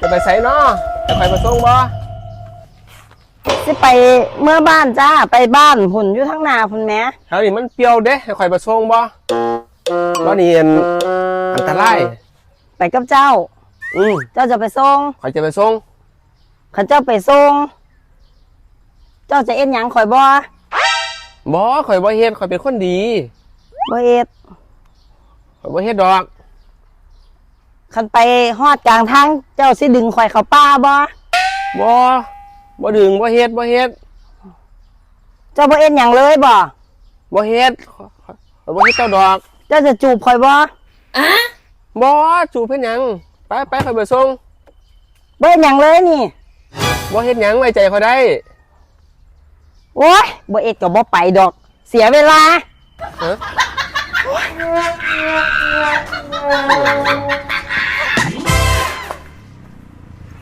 ຈະໄປໃສນໍ? ໃຫ້ຂ້ອຍໄປສົ່ງບໍ່? ຊິໄປເມືອບ້ານຈ້າ ໄປບ້ານພຸ້ນ ຢູ່ທາງໜ້າພຸ້ນແໝ. ແຖວນີ້ມັນປ່ຽວເດ້ ໃຫ້ຂ້ອຍໄປສົ່ງບໍ່? ຕອນນີ້ອັນ ອັນຕະລາຍ. ໄປກັບເຈົ້າ. ອືມ. ເຈົ້າຈະໄປສົ່ງ? ຂ້ອຍຈະໄປສົ່ງ. ຄັນເຈົ້າໄປສົ່ງ ເຈົ້າຈະເຮັດຫຍັງຂ້ອຍບໍ່? ບໍ່ ຂ້ອຍບໍ່ເຮັດ ຂ້ອຍເປັນຄົນດີ. ບໍ່ເຮັດ. ຂ້ອຍບໍ່ເຮັດດອກ. ຄັນໄປຮອດກາງທາງ ເຈົ້າຊິດຶງຂ້ອຍເຂົ້າປ່າບໍ່? ບໍ່ ບໍ່ດຶງ ບໍ່ເຮັດ ບໍ່ເຮັດ. ເຈົ້າບໍ່ເຮັດຫຍັງເລີຍບໍ່? ບໍ່ເຮັດ ຂ້ອຍບໍ່ເຮັດເຈົ້າດອກ. ເຈົ້າຈະຈູບຂ້ອຍບໍ່? ບໍ່ ຈູບເຮັດຫຍັງ? ໄປ ໄປ ຂ້ອຍໄປສົ່ງ. ບໍ່ເຮັດຫຍັງເລີຍນີ້. ບໍ່ເຮັດຫຍັງ ໄວ້ໃຈຂ້ອຍໄດ້. ໂອ້ຍ ບໍ່ເຮັດກໍບໍ່ໄປດອກ ເສຍເວລາ. ຮະ?